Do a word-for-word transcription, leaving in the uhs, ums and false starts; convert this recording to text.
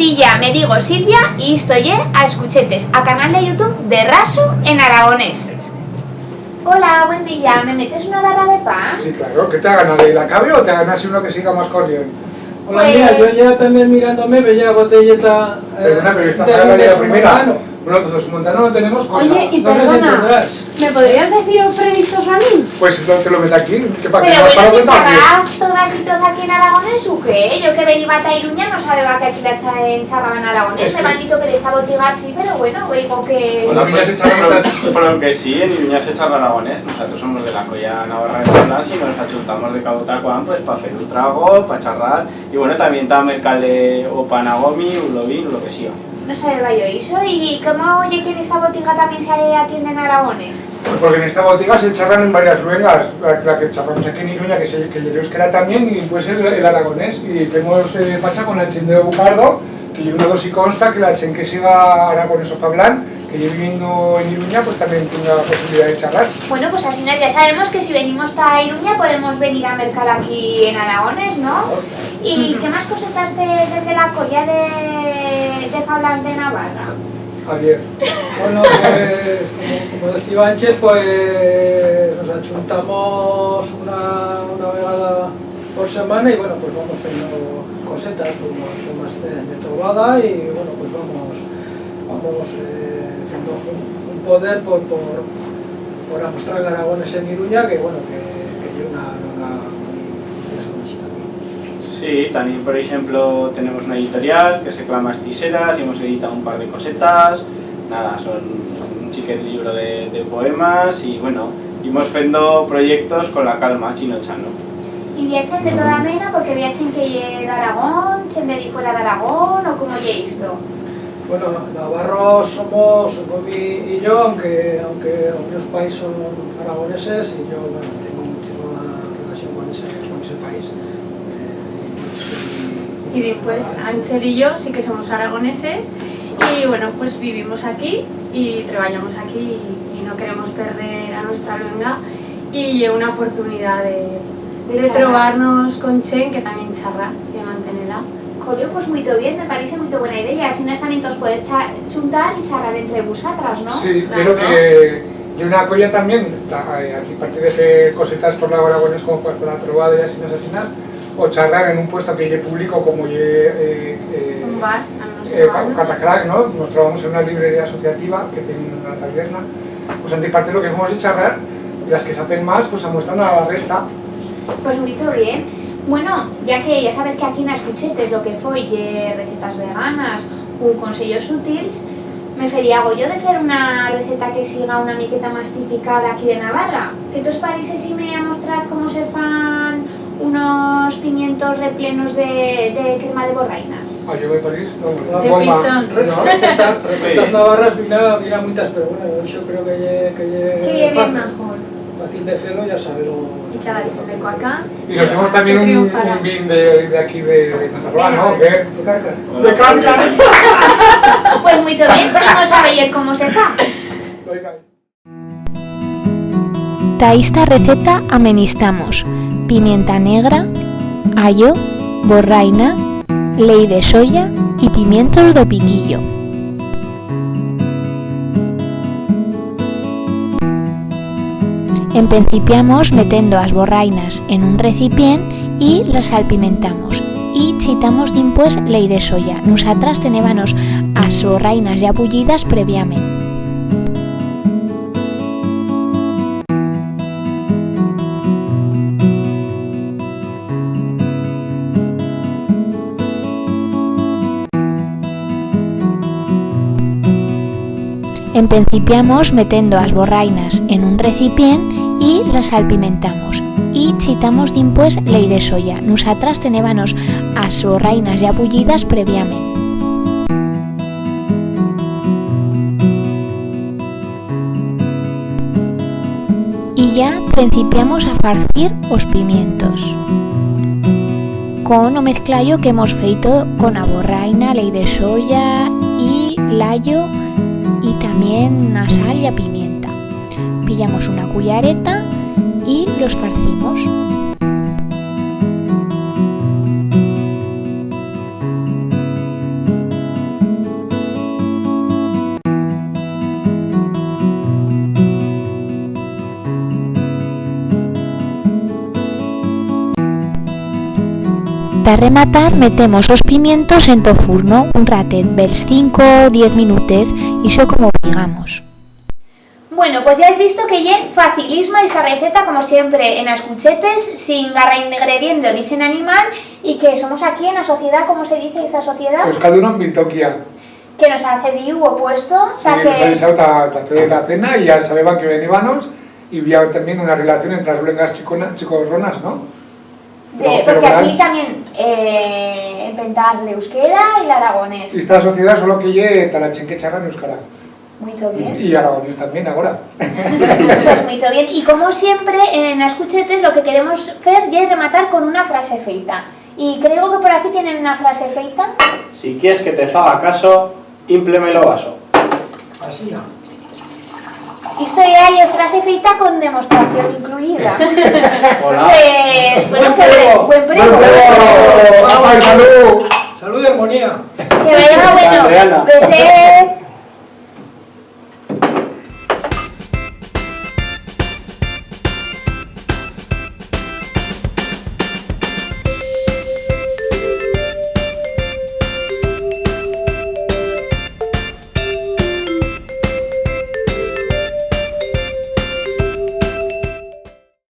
Buen día, me digo Silvia y isto ye A Escuchetes, a canal de YouTube de Raso en aragonés. Hola, buen día, me metes una barra de pan? Sí, claro, que te ha ganado el acabe o te ha ganado así uno que siga más corriendo? Hola, mira, yo ya también mirándome, veía botelleta, eh, de vino espontáneos. Perdona, pero esta será la primera. Bueno, pues espontáneos no tenemos cosa. Oye, y perdona, ¿me podrías decir os predistos a mí? Pues lo, te lo meto aquí, que pa que... Pero bueno, que charrátz todas y toz aquí en aragonés u qué? Yo que veniba ta Iruña no sabeba que aquí la cha-, en charraban aragonés. Me han dito que d'esta botiga sí, pero bueno, oigo que... En Iruña se charra... Por lo que sí, en Iruña se charra aragonés. Nosatros somos de la Colla Navarra de Fablans y nos achuntamos de cau ta cuan, pues, pa fer un trago, pa charrar, y bueno, tamién ta mercar-le o pan a gomi, u lo vin, u lo que siga. No sabeba yo ixo. Y cómo ye que en esta botiga tamién se atiende en aragonés? Pues porque en esta botiga se charran en varias luengas. La, la que charramos aquí en Iruña, que se, que ye l'euskera tamién, y puede ser el, el aragonés. Y femos, eh, facha con la chent de Bucardo, que ye uno d'os i consta que la chent que siga aragonés o fablant, que ye vivindo en Iruña, pues tamién tenga posibilidad de charrar. Bueno, pues asinas ya sabemos que si venimos ta Iruña podemos venir a mercar aquí en aragonés, no? Y qué más cosetas fez desde la Colla de, de Fablans de Navarra? Javier. Bueno, pues, como, como decía antes, pues, nos achuntamos una, una vegada por semana y, bueno, pues vamos fendo cosetas como temas de, de trobada y, bueno, pues vamos, vamos, eh, fendo un, un poder por, por, por amostrar el aragonés en Iruña, que, bueno, que, que ye una luenga muy, muy desconocida aquí. Sí, tamién, por eixemplo, tenemos una editorial que se clama As Tiseras y hemos editado un par de cosetas. Nada, son un chiquet libro de, de poemas y, bueno, imos fendo proyectos con la calma, chino chano. Y bi ha chent de toda mena, porque bi ha chent que ye d'Aragón, chent de difuera d'Aragón, o cómo ye isto? Bueno, navarros somos Gomi y yo, aunque, aunque os míos pais son aragoneses y yo, bueno, tengo muitisma relación con ese, con ese país. Eh, y, y, y dimpués, Anchel y yo sí que somos aragoneses y, bueno, pues vivimos aquí y treballamos aquí y, y no queremos perder a nuestra luenga y ye una oportunidat de, de trobar-nos con chent que tamién charra y de mantener-la. Jolín, pues muito bien, me parece muito buena idea. Asinas tamién tos podetz cha-, chuntar y charrar entre vusatras, no? Sí, claro, creo que ye una colla tamién, ta-, eh, aquí, aparte de fer cosetas por la aragonés como por la trobada y asinas, asinas, o charrar en un puesto que ye publico como ye, eh, eh, un bar, a nuestro bar, Catacrac, no? Nos trobamos en una librería asociativa que tiene una tabierna. Pues, ante parte lo que femos es charrar, y las que sapen más, pues, amuestran a la resta. Pues, muito bien. Bueno, ya que ya sabetz que aquí en A Escuchetes lo que foi ye recetas veganas u conseyos utils, me feriago yo de fer una receta que siga una miqueta más típica d'aquí de Navarra. Qué tos pareix si me amostratz cómo se fan unos pimientos replenos de, de crema de borrainas? A yo me pareix, no, de pistón. Re-, recetas, recetas navarras, mira, mira muitas, pero bueno, yo creo que ye, que ye fácil. Que ye bien mejor. Fácil de fer-lo, ya sabe lo... Y cada vez se me cuaca. Y nos vemos también un, un vin de, de aquí de, de Navarra, ¿no? ¿O qué? De Carca. De Carca. Pues muy bien, vamos a ver cómo se fa. Venga. Ta esta receta amenistamos pimienta negra, allo, borraina, leit de soya y pimientos d'o piquillo. Empencipiamos metendo as borrainas en un recipient y las salpimentamos y chitamos dimpués leit de soya. Nusatras tenébanos as borrainas ya bullidas previament. Empencipiamos metendo as borrainas en un recipient y las salpimentamos y chitamos dimpués leit de soya. Nusatras tenébanos as borrainas ya bullidas previament. Y ya prencipiamos a farcir os pimientos con o mezclallo que hemos feito con a borraina, leit de soya y l'allo y tamién a sal y a pimienta. Pillamos una cullareta y los farcimos. Ta rematar, metemos os pimientos enta o furno un ratet, bels cinco o diez minutez, ixo como digamos. Bueno, pues ya hez visto que ye facilísima esta receta, como siempre, en as cuchetes, sin garra ingrediente o origen animal, y que somos aquí en la sociedad, ¿cómo se dice esta sociedad? Euskaldun Biltokia. Que nos ha cediu o puesto, o sea que nos ha deixau ta, ta fer la cena y ya sabeban que veníbanos y había también una relación entre las luengas chicona-, chicorronas, ¿no? De, pero, pero porque aquí verás, también, eh, empentaz l'euskera y l'aragonés. Esta sociedad solo que ye ta la chent que charra en euskara. Muito bien. Y aragonés también, agora. Muito bien. Y como siempre, en as cuchetes lo que queremos fer ye rematar con una frase feita. Y creo que por aquí tienen una frase feita. Si quiers que te faga caso, ímpleme lo vaso. Asina. Isto ya ye frase feita con demostración incluida. Hola. Pues, bueno, buen prego. Buen prego. Buen prego. Salud. Salud y armonía. Que vaya bueno. Adriana. Besé.